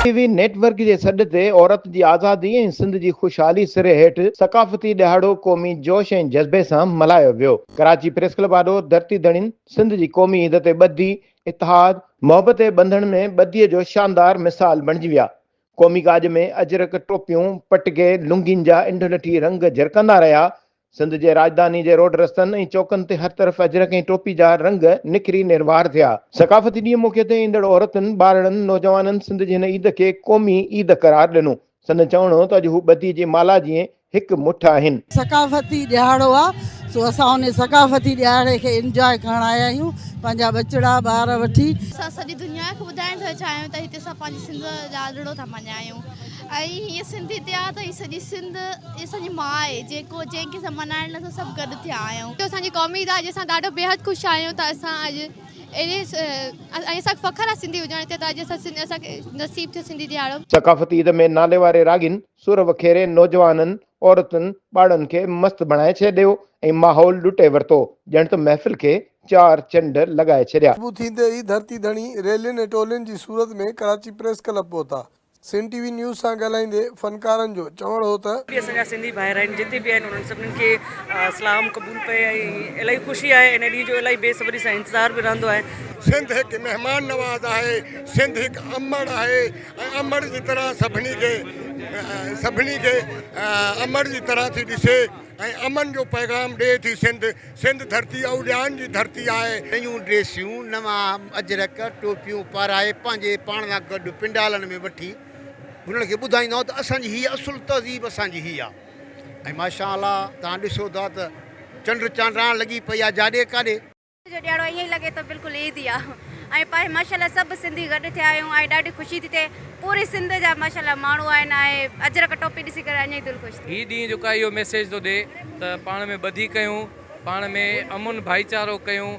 ٽي V net work جي سڏ تي عورت جي آزادي ۽ سنڌ جي خوشحالي سري هيٺ ثقافتي ڏهاڙو قومي جوش ۽ جذبي سان ملهايو ويو. ڪراچي پريس ڪلب آڏو ڌرتي ڌڻين سنڌ جي قومي عيد تي ٻڌي، اتحاد، محبت جي ٻنڌڻ ۾ ٻڌي جو شاندار مثال بڻجي ويا. قومي ڳاڄ ۾ اجرڪ، ٽوپيون، پٽڪي، لنگين جا انڊلٺي رنگ جرڪندا رهيا. سنڌ جي راڄڌاني جي روڊ رستن ۽ چوڪن تي هر طرف اجرڪ ۽ ٽوپي جا رنگ نکري نروار ٿيا. ثقافتي ڏينهن موقعي تي ايندڙ عورتن، ٻارڙن، نوجوانن سنڌ جي هن عيد کي قومي عيد قرار ڏنو. سندن چوڻ هو ته اڄ هو ٻڌي جي مالا جيئن هڪ مٺ آهن. ثقافتي ڏهاڙو آ سو اسان ان ثقافتي ڏهاڙي کي انجواء ڪرڻ آيا آهيون پنهنجا ٻچڙا ٻار وٺي. اسان سڄي دنيا کي ٻڌائڻ ٿا چاهيون ته هتي اسان پنهنجي سنڌ جو لاڏڙو ٿا مڃايون. ۽ هيء سنڌي تيار ته هي سڄي سنڌ اسان جي ماء آهي جيڪو جنهن کي اسان ملهائڻ لاء اسان سڀ گڏ ٿيا آهيون. اسان جي قومي عيد آهي اڄ اسان ڏاڍو بيحد خوش آهيون ته اسان اڄ اهڙي ۽ اسان کي فخر آهي سنڌي هجڻ تي ته اڄ اسان اسان کي نصيب ٿيو سنڌي ڏهاڙو. ثقافتي عيد ۾ ناليواري راڳين سر وکيري نوجوانن، عورتن، ٻارڙن کي مست بڻائي ڇڏيو ۽ ماحول لٽي ورتو ڄڻ ته محفل کي چار چنڊ لڳائي ڇڏيا. صبح ٿيندي ئي ڌرتي ڌڻي ريلين ۽ ٽولين جي صورت ۾ ڪراچي پريس ڪلب پهتا. سنڌ ٽي وي نيوز سان ڳالهائيندي فنڪارن جو چوڻ هو ته. به اسان جا سنڌي ڀائر آهن جتي به آهن انهن سڀني کي سلام قبول پئي ۽ الاهي خوشي آهي ان ڏينهن جو الاهي بي صبري سان انتظار به رهندو آهي. سنڌ هڪ مهمان نواز آهي، سنڌ هڪ امڙ آهي ۽ امڙ جي طرح سڀني کي سڀني کي امڙ جي طرح ٿي ڏسي ۽ امن جو پيغام ڏئي ٿي سنڌ، سنڌ ڌرتي اوليائن جي ڌرتي آهي. نيون ڊريسيون، نوان اجرڪ، ٽوپيون پارائي پنهنجي پاڻ سان گڏ پنڊالن ۾ وٺي هنن کي ٻڌائيندا هئا ته اسان جي هيء اصل تهذيب اسان جي هيء آهي ۽ ماشاء الله توهان ڏسو ٿا ته چنڊ چانڊاڻ لڳي پئي آهي جاڏي ڪاڏي. جو ڏياڙو ائين ئي لڳي ٿو بلڪل عيد ئي آ ۽ پاهي ماشاءالله سڀ سنڌي گڏ ٿيا آهيون ۽ ڏاڍي خوشي ٿي ٿئي پوري سنڌ جا ماشاءالله ماڻهو آهن ۽ اجرڪ ٽوپي ڏسي ڪري اڃا ئي دل خوش ٿي. هي ڏينهن جيڪو آهي اهو ميسيج ٿو ڏي ته پاڻ ۾ ٻڌي ڪيون، پاڻ ۾ امن ڀائيچارو ڪيون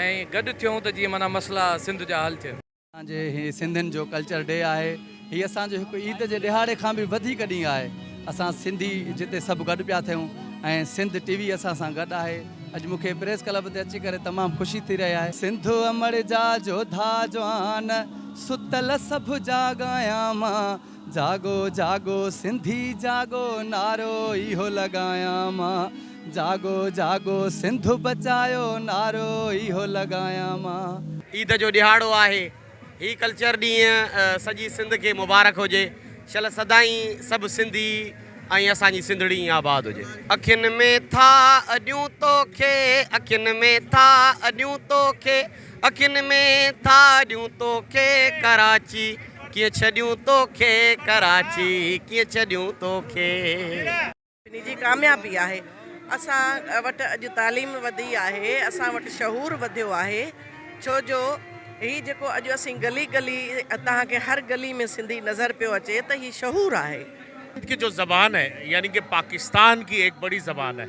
۽ گڏ ٿيون ته جيئن معنيٰ مسئلا سنڌ جا حل ٿين. اسان جي هي سنڌين جو ڪلچر ڊي آهي. هي اسان جو هڪ عيد جي ڏهاڙي کان به وڌيڪ ڏينهن آهي. اسان سنڌي جتي سڀ گڏ پيا ٿيون ۽ سنڌ ٽي وي اسان سان گڏ آهي. اڄ مون کي پريس ڪلب تي اچي ڪري تمام خوشي ٿي رهي آهي. سنڌ امڙ جا جوڌا جوان، ستل سڀ جاڳايان مان. جاڳو جاڳو سنڌي جاڳو، نعرو اهو لڳايان مان. جاڳو جاڳو سنڌ بچايو، نعرو اهو لڳايان مان. عيد جو ڏهاڙو آهي. هي ڪلچر ڏينهن سڄي سنڌ کي مبارڪ هجي. شل سدائين سڀ سنڌي ۽ اسان جي سنڌڙي ائين آباد هجي. اکين ۾ ٿا اڏيون توکي، اکين ۾ ٿا اڏيون توکي، اکين ۾ ٿا اڏيون توکي ڪراچي، ڪيئن ڇڏيون توکي ڪراچي، ڪيئن ڇڏيون توکي. ٻنهي جي ڪاميابي آهي. اسان وٽ اڄ تعليم وڌي آهي، اسان وٽ شعور وڌيو آهي، ڇو جو هي جيڪو اڄ اسين گلي گلي توهان کي هر گلي ۾ سنڌي نظر پيو اچي ته هي شعور آهي. سنڌ ڪي جو زبان هي يعني ڪي پاڪستان ڪي ايڪ بڙي زبان هي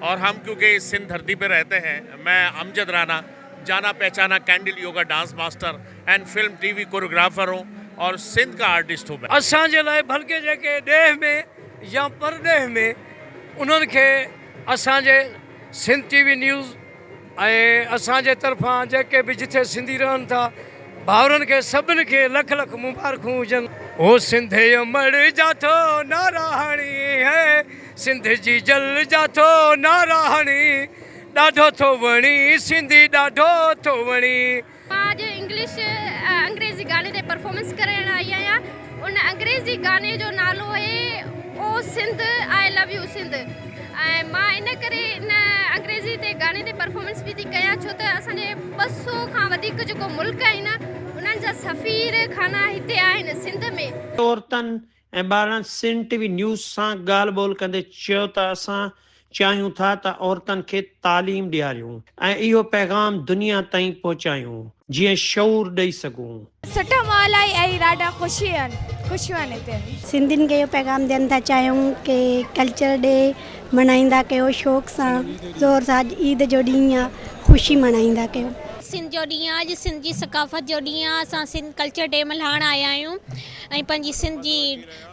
اور هم ڪيونڪه اس سنڌ ڌرتي پي رهتي هين مين امجد رانا جانا پهچانا candle yoga dance master and film T V choreographer هون اور سنڌ ڪا آرٽسٽ هون مين. اسان جي لاء بلڪه جيڪي ڏيهه ۾ يا پرڏيهه ۾ انهن کي اسان جي سنڌ ٽي وي نيوز ۽ اسان جي طرفان جيڪي به جٿي سنڌي رهن ٿا ڀائرن کي سڀن کي لک لک مبارڪون هجن. او سنڌ امڙ جا ٿو نعرا هڻي هي سنڌ جي جل جا ٿو نعرا هڻي ڏاڍو ٿو وڻي سنڌي ڏاڍو ٿو وڻي. مان اڄ انگلش انگريزي گاني تي پرفارمنس ڪرڻ آئي آهيان ان انگريزي گاني جو نالو آهي او سنڌ آء لو يو سنڌ ۽ مان ان ڪري ان انگريزي تي گاني تي پرفارمنس به ٿي ڪيان ڇو ته اسان جي 200 کان وڌيڪ جيڪو ملڪ آهن انهن جا سفير خانا هتي آهن سنڌ ۾. عورتن ۽ ٻارڙن سنڌ ٽي وي نيوز سان ڳالهه ٻولهه ڪندي چيو ته اسان چاهيون ٿا ته عورتن کي تعليم ڏياريون ۽ اهو پيغام دنيا تائين پهچايون جيئن شعور ڏئي سگهون. سٺو ماحول آهي ۽ ڏاڍا خوشي آهن خوشيون آهن هتي. سنڌين کي اهو پيغام ڏيڻ ٿا چاهيون ڪي ڪلچر ڊي ملهائيندا ڪيو شوق سان زور سان اڄ عيد جو ڏينهن آ خوشي ملهائيندا ڪيو. سنڌ جو ڏينهن آهي اڄ سنڌ جي ثقافت جو ڏينهن آهي اسان سنڌ ڪلچر ڊي ملهائڻ آيا آهيون ۽ پنهنجي سنڌ جي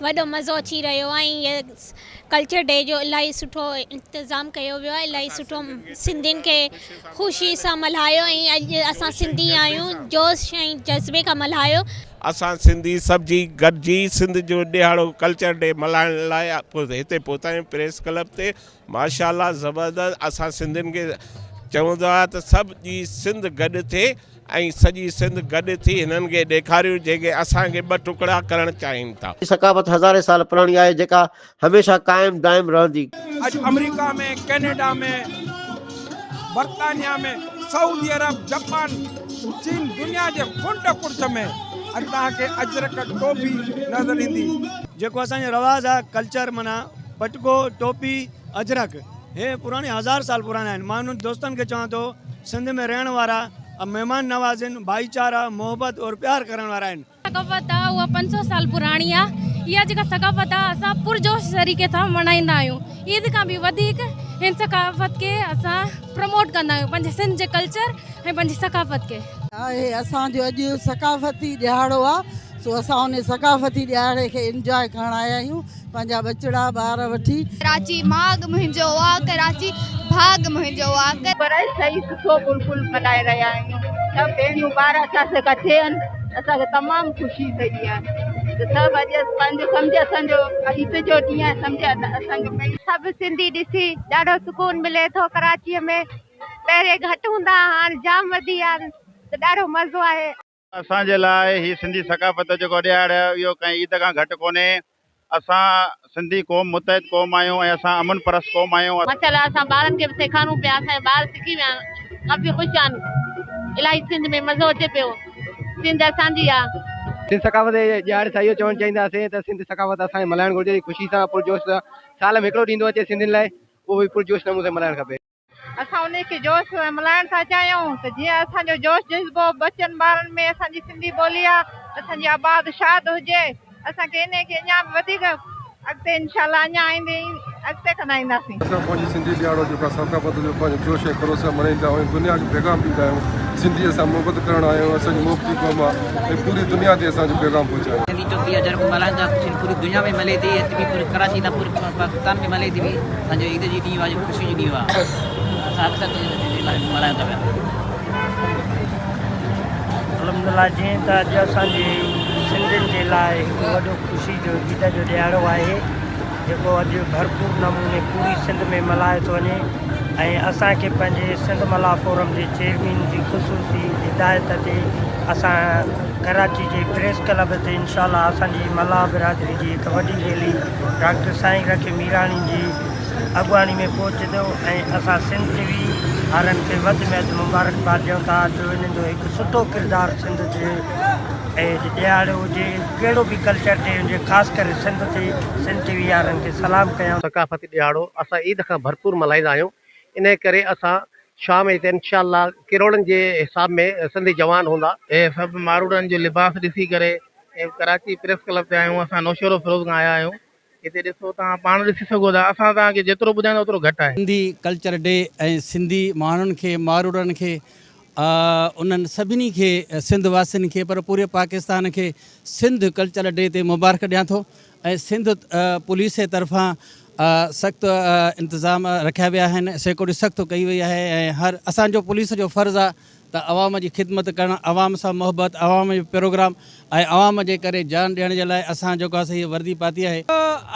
وڏو مزو اچي رهيو آهي ۽ هي ڪلچر ڊي جو الاهي سٺو انتظام ڪيو ويو آهي الاهي سٺو سنڌين کي خوشي سان ملهايو ۽ اڄ اسان سنڌي آهيون جوش ۽ جذبي کان ملهايو. اسان سنڌي سڀجي گڏجي سنڌ جو ڏهاڙو ڪلچر ڊي ملهائڻ لاء هتي پهتا آهيون پريس ڪلب تي ماشاء الله زبردست اسان سنڌين کي چوندو آهيان ته سڀ جي سنڌ گڏ ٿئي ۽ سڄي سنڌ گڏ ٿي هنن کي ڏيکاريون جيڪي اسان کي ٻه ٽڪڙا ڪرڻ چاهين ٿا. ثقافت هزارين سال پراڻي آهي جيڪا هميشه قائم دائم رهندي. اڄ آمريڪا ۾، ڪينيڊا ۾، برطانيا ۾، سعودي عرب، جپان، چين دنيا جي ڪنڊ ڪڙڇ ۾ اڄ توهان کي اجرڪ ٽوپي نظر ايندي. جيڪو اسان جو رواج آهي ڪلچر معنيٰ پٽڪو، ٽوپي، اجرڪ هي پراڻي هزار سال پراڻا آهن مان انهن دوستن کي چوان ٿو سنڌ ۾ رهڻ وارا مهمان نواز آهن ڀائيچارا محبت اور پيار ڪرڻ وارا آهن. ثقافت آ اها 500 سال پراڻي آ اها جيڪا ثقافت آ اسان پرجوش طريقي سان ملهائيندا آهيون عيد کان به وڌيڪ هن ثقافت کي اسان پروموٽ ڪندا آهيون پنهنجي سنڌ جي ڪلچر ۽ پنهنجي ثقافت کي. آهي اسان جو اڄ ثقافتي ڏهاڙو آ سو اسان ان ثقافتي ڏهاڙي کي انجواء ڪرڻ آيا آهيون پنهنجا ٻچڙا ٻار وٺي. ڪراچي ماڳ منهنجو آ ڪراچي ڀاڳ منهنجو آ. پر صحيح سٺو بلڪل ملهائي رهيا آهيون سڀ ڀيڻيون ٻار اسان سان ڪٺي آهن اسان کي تمام خوشي ٿئي آهي ته سڀ اڄ پنهنجو سمجهه اسان جو عيد جو ڏينهن آهي سمجهه اسان جو. سڀ سنڌي ڏسي ڏاڍو سڪون ملي ٿو ڪراچيء ۾ پهرين گهٽ هوندا ها هاڻ جام وڌي ويا آهن ته ڏاڍو مزو آهي. اسان جي لاء هي سنڌي ثقافت جو جيڪو ڏهاڙ آهي اهو ڪنهن عيد کان گهٽ ڪونهي. اسان سنڌي قوم متحد قوم آهيون ۽ اسان امن پرست قوم آهيون. ماشاءالله اسان ٻارن کي به سيکارون پيا اسان جا ٻار سکي ويا آهن ڪافي خوش آهن الاهي سنڌ ۾ مزو اچي پيو سنڌ اسان جي آ. سنڌ ثقافت جي ڏهاڙي سان اهو چوڻ چاهينداسين ته سنڌ ثقافت اسان کي ملهائڻ گهرجي خوشي سان پرجوش سان سال ۾ هڪڙو ڏينهن ٿو اچي سنڌين لاء اهو به پرجوش نموني سان ملهائڻ کپي. اسان انهي کي جوش سان ملهائڻ ٿا چاهيون ته جيئن اسان جو جوش جذبو ٻچن ٻارن ۾ اسان جي سنڌي ٻولي آ اسان جي آباد شاد هجي اسان کي انهي کي اڃا به وڌيڪ اڳتي انشاء الله اڃا آئيندي اڳتي ڪندا اينداسين. اسان پنهنجي سنڌي ڏهاڙو جيڪو آ ثقافت جو پنهنجو جوش ۽ خروش سان ملهائيندا آهيون ۽ دنيا کي پيغام ڏيندا آهيون سنڌي اسان محبت ڪرڻ آيا آهيون اسان جي محبتي قوم آ ۽ پوري دنيا تي اسان جو پيغام پهچايو. سنڌي ٽوپي اجرڪ ملهائن ٿا خوشي پوري دنيا ۾ ملي ٿي هت به پوري ڪراچي نه پوري پاڪستان ۾ ملي ٿي اسان جو عيد جي ڏينهن آهي خوشي جو ڏينهن آهي اسان اڪثر ملهايون ٿا پيا. الحمدلله جيئن ته اڄ اسان جي سنڌين جي لاء هڪ وڏو خوشي جو عيد جو ڏهاڙو آهي جيڪو اڄ ڀرپور نموني پوري سنڌ ۾ ملهايو ٿو وڃي ۽ اسان کي پنهنجي سنڌ ملاح فورم جي چيئرمين جي خصوصي هدايت تي اسان ڪراچي جي پريس ڪلب تي انشاء الله اسان جي ملاح برادري جي هڪ وڏي ريلي ڊاڪٽر سائين رکي ميراڻي جي اڳواڻي ۾ پهچندو ۽ اسان سنڌ ٽي وي وارن کي وڌ ۾ وڌ مبارڪباد ڏيون ٿا جو انهن جو هڪ سٺو ڪردار سنڌ جي ۽ ڏهاڙو هجي ڪهڙو به ڪلچر ڊي هجي خاص ڪري سنڌ تي سنڌ ٽي وي وارن کي سلام ڪيان. ثقافتي ڏهاڙو اسان عيد کان ڀرپور ملهائيندا آهيون انهي ڪري اسان شام هتي انشاء الله ڪروڙن جي حساب ۾ سنڌي جوان هوندا. هي سڀ ماروئڙن جو لباس ڏسي ڪري ڪراچي پريس ڪلب تي آيا آهيون اسان نوشهروفيروز کان آيا آهيون هتي ڏسو توهان پاڻ ڏسي سگهو ٿا اسان توهان کي جيترو ٻڌايون اوترو گهٽ آهي. سنڌي ڪلچر ڊي ۽ سنڌي ماڻهن کي ماروئڙن کي انهن سڀني کي سنڌ واسين کي پر پوري پاڪستان کي سنڌ ڪلچر ڊي تي مبارڪ ڏيان ٿو ۽ سنڌ پوليس جي طرفان سخت انتظام رکيا ويا آهن سيڪورٽي سخت ڪئي وئي آهي ۽ هر اسان جو پوليس جو فرض آهي ته عوام جي خدمت ڪرڻ عوام سان محبت عوام جو پروگرام ۽ عوام جي ڪري جان ڏيڻ جي لاء اسان جيڪو آهي سو هي وردي پاتي آهي.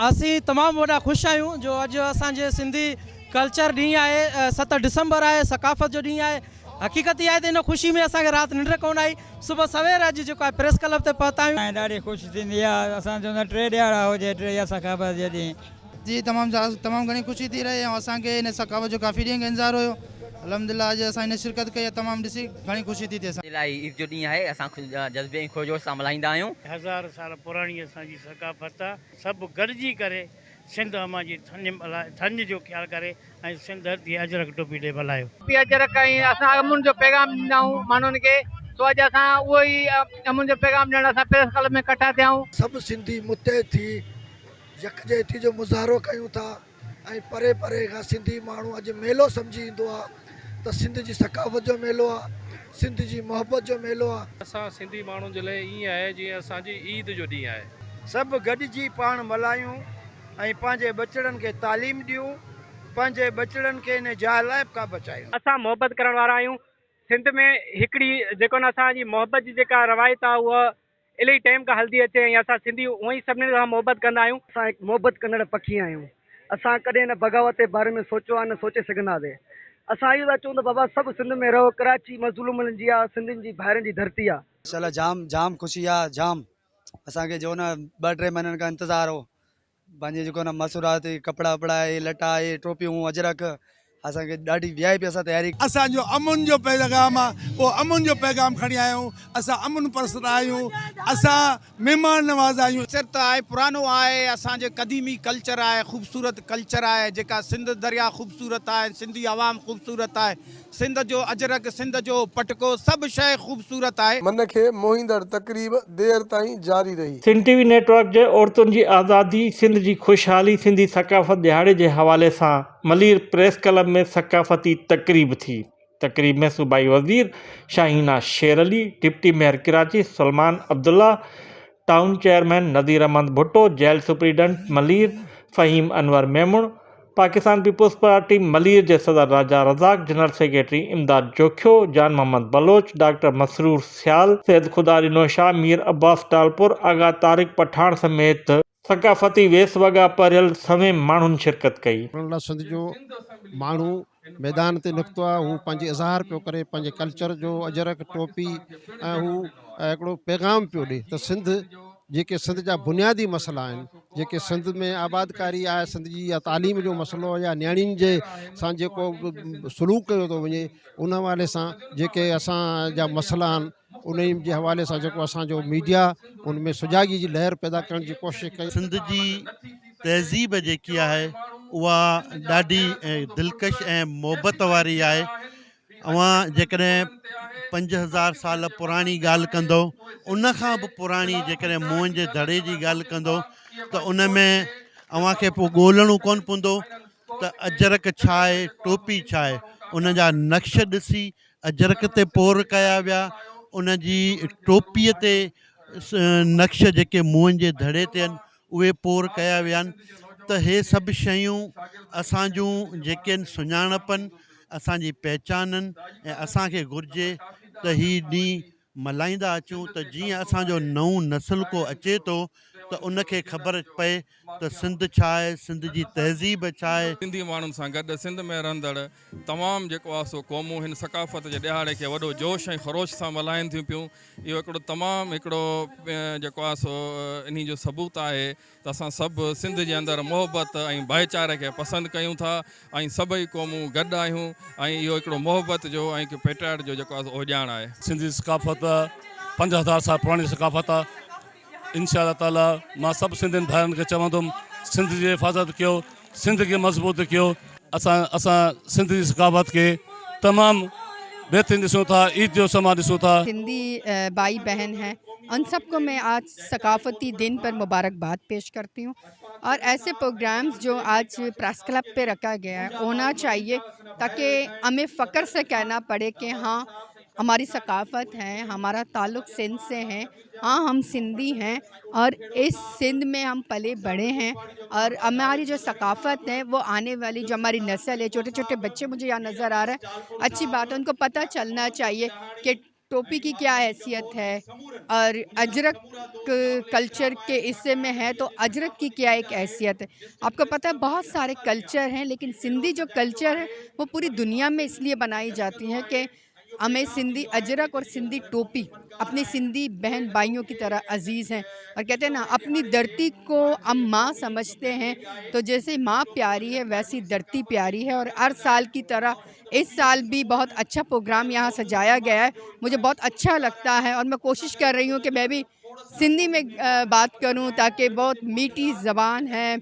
اسين تمام وڏا خوش آهيون جو اڄ اسان جي سنڌي ڪلچر ڏينهن آهي 7 ڊسمبر آهي ثقافت جو ڏينهن آهي حقيقت اها آهي ته ان خوشي ۾ اسان کي رات ننڊ ڪونه آئي صبح سوير اڄ جيڪو آهي پريس ڪلب تي پهتا آهيون. ۽ ڏاڍي خوشي ٿيندي آهي اسان چوندا آهيون ٽي ڏهاڙا هجي ٽي يا ثقافت جي ڏينهن. جي تمام تمام گهڻي خوشي ٿي رهي ۽ اسان کي ان ثقافت جو ڪافي ڏينهن کان انتظار هيو الحمدلله اڄ اسان ان شرڪت ڪئي آهي تمام ڏسي گهڻي خوشي ٿي ٿئي اسان. جي لاء عيد جو ڏينهن آهي اسان جذبي ۽ خروش سان ملهائيندا آهيون. هزار سال پراڻي اسان جي ثقافت آ سڀ گڏجي ڪري سنڌ امان جي ٿڃ ملهائي ٿڃ جو خيال ڪري ۽ سنڌ ڌرتي اجرڪ ٽوپي ڏي ملهايو. ٽوپي اجرڪ ۽ اسان امن جو پيغام ڏيندا آهيون ماڻهن کي سو اڄ اسان اهو ئي امن جو پيغام ڏيڻ اسان پريس ڪلب ۾ ڪٺا ٿيا آهيون. سڀ سنڌي متحد ٿي يڪجهتي جو مظاهرو ڪيون ٿا ۽ پري پري کان سنڌي ماڻهو اڄ ميلو سمجهي ايندو آ ته سنڌ جي ثقافت جو ميلو آ. سنڌ جي محبت جو ميلو آ. اسان سنڌي ماڻهن جي لئه ائين آهي جيئن اسان جي عيد جو ڏينهن آهي. سڀ گڏجي پاڻ ملهايون ۽ پنهنجي ٻچڙن کي تعليم ڏيون، پنهنجي ٻچڙن کي ان جاهلائپ کان بچايون. اسان محبت ڪرڻ وارا آهيون، سنڌ ۾ هڪڙي جيڪو نه اسان جي محبت جي جيڪا روايت آهي اها الائي ٽائيم کان هلندي اچي ۽ اسان سنڌي هونئن ئي سڀني سان محبت ڪندا آهيون. اسان هڪ محبت ڪندڙ پکي آهيون. اسان ڪڏهن نه بغاوت جي باري ۾ سوچيو آهي نه سوچي سگهنداسين. اسان اهو ٿا چئون ته بابا سڀ سنڌ ۾ رهو ڪراچي مظلومن جي آ سنڌين جي ڀائرن جي ڌرتي آ. ماشاءالله جام جام خوشي آ جام اسان کي جو نه ٻه ٽي مهينن کان انتظار هو پنهنجي جيڪو نه مسورات ڪپڙا وپڙا اهي لٽا اهي ٽوپيون اجرڪ اسان کي ڏاڍي وي آء پي اسان تياري. اسان جو امن جو پيغام آ اهو امن جو پيغام کڻي آيا آهيون اسان امن پرست آهيون اسان مهمان نواز آهيون. ڪلچر ته آهي پرانو آهي اسان جي قديمي ڪلچر آهي خوبصورت ڪلچر آهي جيڪا سنڌ دريا خوبصورت آهي سنڌي عوام خوبصورت آهي سنڌ جو اجرڪ سنڌ جو پٽڪو سڀ شيء خوبصورت آهي. من کي موهيندڙ تقريب دير تائين جاري رهي. سنڌ ٽي وي نيٽ ورڪ جي عورتن جي آزادي، سنڌ جي خوشحالي، سنڌي ثقافت ڏهاڙي جي حوالي سان ملير پريس ڪلب ۾ ثقافتي تقريب ٿي. تقريب ۾ صوبائي وزير Shahina Sher Ali, deputy mayor Karachi Salman Abdullah, town chairman Nazir Ahmed Bhutto, jail superintendent Malir Faheem Anwar Memon, Pakistan Peoples Party Malir جي صدر راجا رزاق، جنرل سيڪريٽري امداد جوکيو، جان محمد بلوچ، ڊاڪٽر مسرور سيال، سيد خدا ڏنو شاهه، مير عباس ٽالپر، آغا طارق پٺاڻ سميت ثقافتي ويس وڳا پهريل سوين ماڻهن شرڪت ڪئي. ڪرڻ لاء سنڌ جو ماڻهو ميدان تي نڪتو آهي هو پنهنجي اظهار پيو ڪري پنهنجي ڪلچر جو اجرڪ ٽوپي ۽ هو هڪڙو پيغام پيو ڏي ته سنڌ جيڪي سنڌ جا بنيادي مسئلا آهن جيڪي سنڌ ۾ آبادڪاري آهي سنڌ جي يا تعليم جو مسئلو يا نياڻين جي سان جيڪو سلوڪ ڪيو ٿو وڃي ان حوالي سان جيڪي اسان جا مسئلا آهن انهي جي حوالي سان جيڪو اسان جو ميڊيا ان ۾ سجاڳي جي لهر پيدا ڪرڻ جي ڪوشش ڪئي. سنڌ جي تهذيب جيڪي آهي اها ڏاڍي دلڪش ۽ محبت واري آهي اوهان جيڪڏهن 5000 سال پراڻي ڳالهه ڪندو ان کان به پراڻي جيڪڏهن موهن جي دڙي جي ڳالهه ڪندو ته ان ۾ اوهان کي پوء ڳولڻو ڪونه پوندو ته اجرڪ ڇا آهي ٽوپي ڇا آهي ان جا نقش ڏسي اجرڪ تي پور ڪيا ويا، ان جي ٽوپيء تي نقش جيڪي موهن جي دڙي تي آهن، اهي پور ڪيا ويا آهن ته هي سڀ شيون اسان جون جيڪي آهن سڃاڻپ آهن، اسان جي پهچان آهن ۽ اسان کي گهرجي ته هي ڏينهن ملهائيندا اچون ته جيئن اسان جو نئون نسل ڪو اچي ٿو ته ان کي خبر پئي ته سنڌ ڇا آهي، سنڌ جي تهذيب ڇا آهي. سنڌي ماڻهن سان گڏ سنڌ ۾ رهندڙ تمام جيڪو آهي سو قومون هن ثقافت جي ڏهاڙي کي وڏو جوش ۽ خروش سان ملهائين ٿيون پيون. اهو هڪڙو تمام هڪڙو جيڪو آهي سو انهي جو ثبوت آهي ته اسان سڀ سنڌ جي اندر محبت ۽ ڀائيچاري کي پسند ڪيون ٿا ۽ سڀئي قومون گڏ آهيون ۽ اهو هڪڙو محبت جو ۽ هڪ پيٽرياٽ جو جيڪو آهي سو اهڃاڻ آهي. سنڌي ثقافت 5000 سال پراڻي ثقافت آهي. انشاء الله تعالي مان سڀ سنڌين ڀائرن کي چوندم سنڌ جي حفاظت ڪيو سنڌ کي مضبوط ڪيو اسان اسان سنڌ جي ثقافت کي تمام بهترين ڏسون ٿا عيد جو سما ڏسون ٿا. سنڌي ڀائي بهن هين ان سب کو مين آج ثقافتي دن پر مبارڪباد پيش ڪرتي هون اور ايسي پروگرامز جو آج پريس ڪلب پي رکا گيا هي هونا چاهيي تاڪه همي فخر سي ڪهنا پڙي ڪي هان هماري ثقافت هي همارا تعلق سنڌ سي هي हाँ हम सिंधी हैं और इस सिंध में हम पले बढ़े हैं और हमारी जो सकाफ़त है वो आने वाली जो हमारी नस्ल है, छोटे छोटे बच्चे मुझे यहाँ नज़र आ रहे हैं, अच्छी बात है, उनको पता चलना चाहिए कि टोपी की क्या हैसियत है और अजरक कल्चर के हिस्से में है तो अजरक की क्या एक हैसियत है। आपको पता है बहुत सारे कल्चर हैं, लेकिन सिंधी जो कल्चर है वो पूरी दुनिया में इसलिए बनाई जाती है कि हमें सिंधी अजरक और सिंधी टोपी अपनी सिंधी बहन भाइयों की तरह अजीज़ हैं और कहते हैं ना अपनी धरती को हम माँ समझते हैं, तो जैसे माँ प्यारी है वैसी धरती प्यारी है। और हर साल की तरह इस साल भी बहुत अच्छा प्रोग्राम यहाँ सजाया गया है, मुझे बहुत अच्छा लगता है और मैं कोशिश कर रही हूँ कि मैं भी सिंधी में बात करूँ ताकि बहुत मीठी ज़बान है,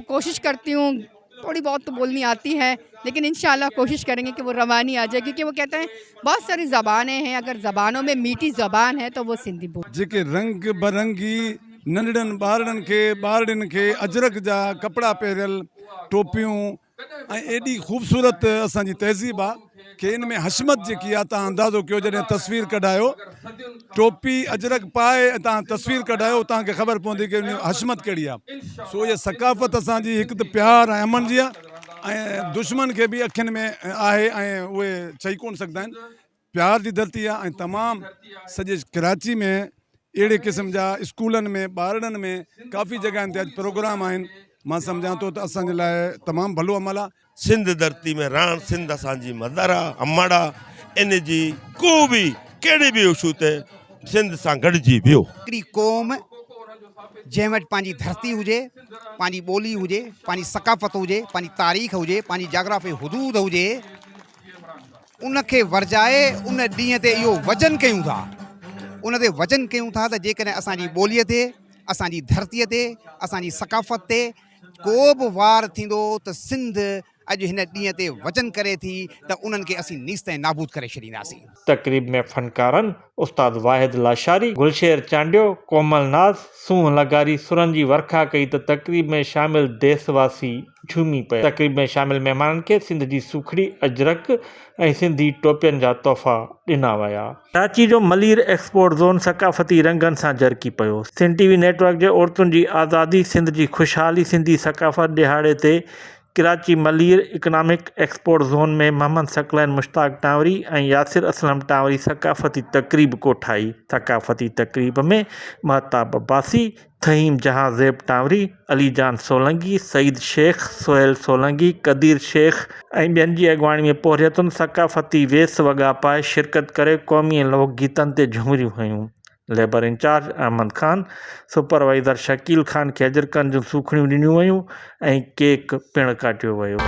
कोशिश करती हूँ थोड़ी बहुत तो बोलनी आती है, लेकिन इंशाल्लाह कोशिश करेंगे कि वो रवानी आ जाए, क्योंकि वो कहते हैं बहुत सारी ज़बानें हैं, अगर ज़बानों में मीठी ज़बान है तो वो सिंधी बोल। जेके रंग बरंगी नंढड़नि ॿारड़नि खे ॿारड़ियुनि खे अजरक जा कपिड़ा पहिरियल टोपियूं ऐं एॾी ख़ूबसूरत असांजी तहज़ीब आहे। کي ان ۾ حشمت جيڪي آ توهان اندازو ڪيو جڏهن تصوير ڪڍايو ٽوپي اجرڪ پائي ۽ توهان تصوير ڪڍايو توهان کي خبر پوندي ڪي ان ۾ حشمت ڪهڙي آ سو اها ثقافت اسان جي هڪ ته پيار ۽ امن جي آ ۽ دشمن کي به اکين ۾ آهي ۽ اهي چئي ڪون سگهندا آهن پيار جي ڌرتي آ ۽ تمام سڄي ڪراچي ۾ اهڙي قسم جا اسڪولن ۾ ٻارڙن ۾ ڪافي جڳهين تي اڄ پروگرام آهن مان سمجهان ٿو ته اسان جي لاء تمام ڀلو عمل آ. سنڌ ڌرتي ۾ رهڻ سنڌ اسان جي مدر آ امڙ آ ان جي ڪو به ڪهڙي به اشو تي سنڌ سان گڏجي بيهو. هڪڙي قوم جنهن وٽ پنهنجي ڌرتي هجي، پنهنجي ٻولي هجي، پنهنجي ثقافت هجي، پنهنجي تاريخ هجي، پنهنجي جاگرافي حدود هجي، ان کي ورجائي ان ڏينهن تي اهو وچن ڪيون ٿا ان تي وچن ڪيون ٿا ته جيڪڏهن اسان جي ٻوليء تي اسان جي ڌرتيء تي اسان جي ثقافت تي ڪو به وار ٿيندو ته سنڌ اڄ هن ڏينهن تي وچن ڪري ٿي ته انهن کي اسين نيست ۽ نابود ڪري ڇڏينداسين. تقريب ۾ فنڪارن استاد واحد لاشاري، گلشير چانڊيو، ڪومل ناز، سونهن لغاري سرن جي ورکا ڪئي ته تقريب ۾ شامل ديس واسي جهومي پيا. تقريب ۾ شامل مهمانن کي سنڌ جي سوکڙي اجرڪ ۽ سنڌي ٽوپين جا تحفا ڏنا ويا. ڪراچي جو ملير ايڪسپورٽ زون ثقافتي رنگن سان جرڪي پيو. سنڌ ٽي وي نيٽ ورڪ جي عورتن جي آزادي، سنڌ جي خوشحالي، سنڌي ثقافت ڏهاڙي تي Karachi Malir economic export zone ۾ Muhammad Saqlain Mushtaq Tanwari ۽ Yasir Aslam Tanwari ثقافتي تقريب ڪوٺائي. ثقافتي تقريب ۾ مهتاب عباسي، ٿهيم جهانزيب ٽانوري، علي جان سولنگي، سعيد شيخ، سهيل سولنگي، قدير شيخ ۽ ٻين جي اڳواڻي ۾ پورهيتن ثقافتي ويس وڳا پائي شرڪت ڪري قومي ۽ لوڪ گيتن تي جهمريون هنيون. Labour incharge Ahmed Khan, supervisor Shakeel Khan کي اجرڪن جون سوکڙيون ڏنيون ويون ۽ ڪيڪ پڻ ڪاٽيو ويو.